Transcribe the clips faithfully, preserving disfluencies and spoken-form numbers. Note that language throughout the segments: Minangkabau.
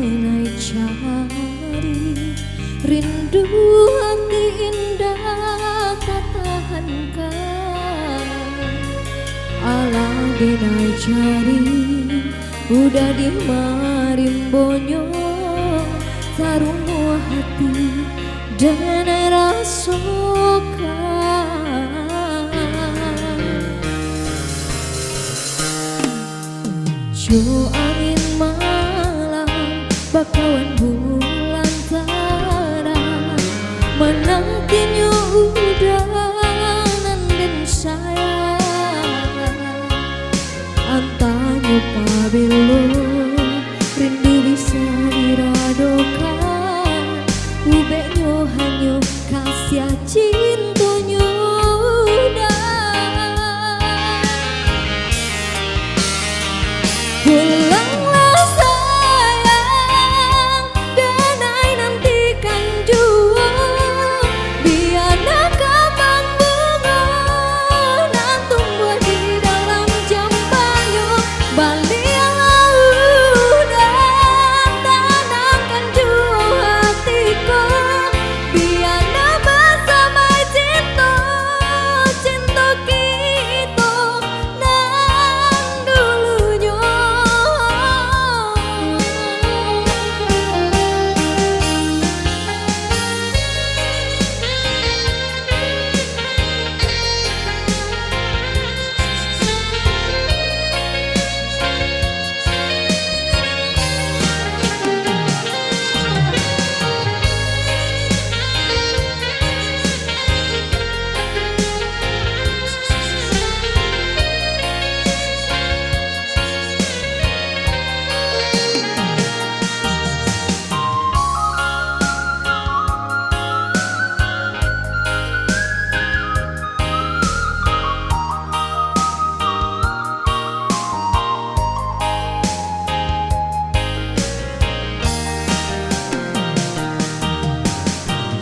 Denai cari, rindu hati indak tatahankan. Alah denai cari, udah di marimbonyo, sarunguah hati denai rasokan. Jo angin malam, bakawan bulan tarang, manantinyo udah nan den sayang. Antanyo pabilo rindu bisa diradokan, ubeknyo hanyo kasiah cintonyo dah. Pulanglah sayang, denai nantikan juo, bia nan kambang bungo nan tumbuah di dalam jambanyo. Baliaklah udah, tanangkan juo hati ko, bia nan basamai cinto, cinto kito nan dulunyo.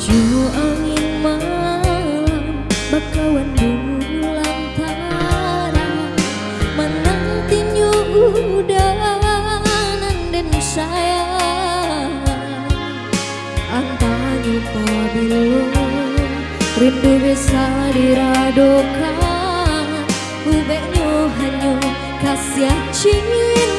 Jo angin malam, bakawan bulan tarang, manantinyo udah nan den sayang. Antanyo pabilo rindu bisa diradokan, ubeknyo hanyo kasiah cinto.